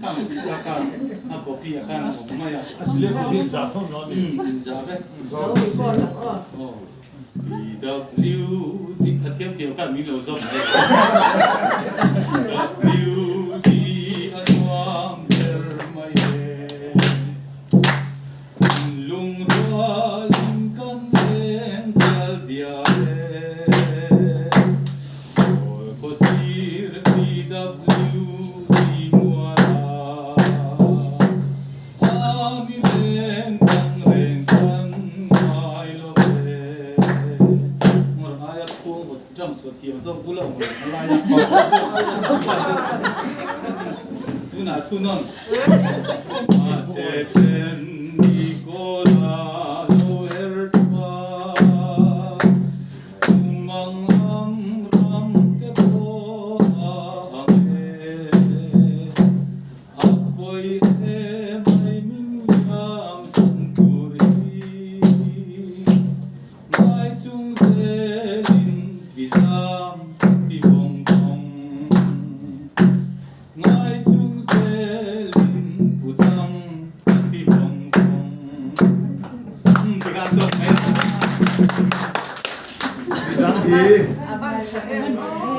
Ang tih kha khan a copy ah khan a awm mai a. A syllabus hi inzah tho no a ni. Umm inzah vek. Lo record ang aw. Aw PW tih a thiam thiam khan min lo zawm mai. PWD a nuam ber mai e. Lungrualin kan leng dial dial e. Sawl khaw sir PWD muala. A mi leng kan reng kan ngai lo ve. Ngawr aia khuang vawt drums vawt thiam zawk bula awm reng a laia tunah thu nawn. Mahse then ni kawla lo her tha Tumang lam ram te pawh a ang e. A pawi em ai min liam san tur hi Ngai chung zelin ti zam ti vawng vawng. Ngai chung zelin pu dang ti vawng vawng. Tikhan tuah mai. Midang hi.